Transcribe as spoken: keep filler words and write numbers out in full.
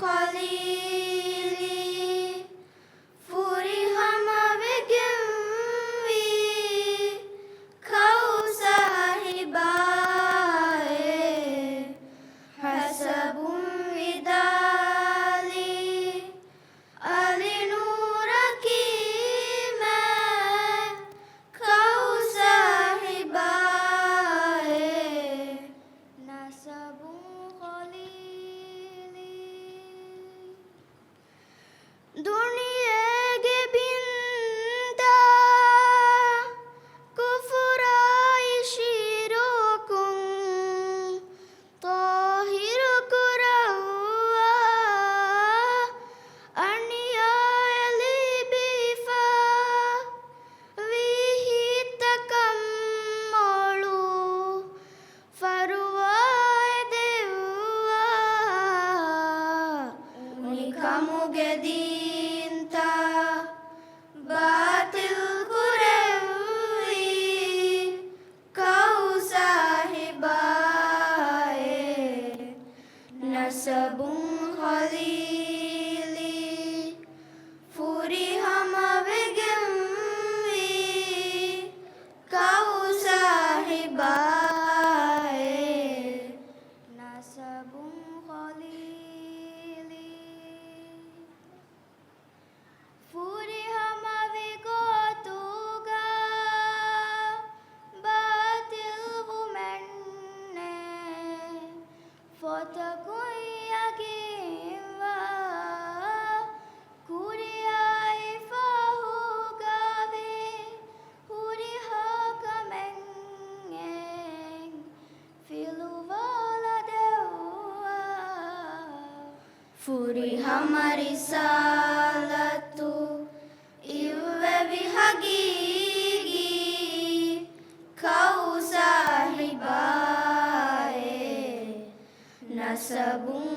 ޚަލީލީ، ފުރިހަމަވެގެންވީ ކައު ސާހިބާއޭ. ހަސަބުން ވިދާލީ އަލި ނޫރަކީ މާތް ކައު ސާހިބާއޭ. ނަސަބުން ޚަލީލީ، ދުނިޔޭގެ ބިންދާ ކުފުރާއި ޝިރުކުން ޠާހިރު ކުރައްވާ، އަނިޔާއެއް ލިބިފަ ވީ ހިތަކަށް މޮޅު ފަރުވާއެއް ދެއްވާ. އުނިކަމުގެ ދީންތައް ބާޠިލް ކުރެއްވީ ކައު ސާހިބާއޭ. ނަސަބުން ޚަލީލީ، ފުރިހަމަވެގެންވީ ކައު ސާހިބާއޭ. ނަސަބުން ޚަލީލީ، ފުރިހަމަވި ގޮތުގަ ބާޠިލްވުމެއްނެއް ފޮތަކުން ޔަގީންވާ. ކުރިއައި ފަހުގަވެ ހުރިހާ ކަމެއް ފިލުވާލަދެއްވާ. ފުރިހަމަ ރިސާލަތު އިއްވެވި ހަގީގީ ކައު ސާހިބާއޭ. ނަސަބުން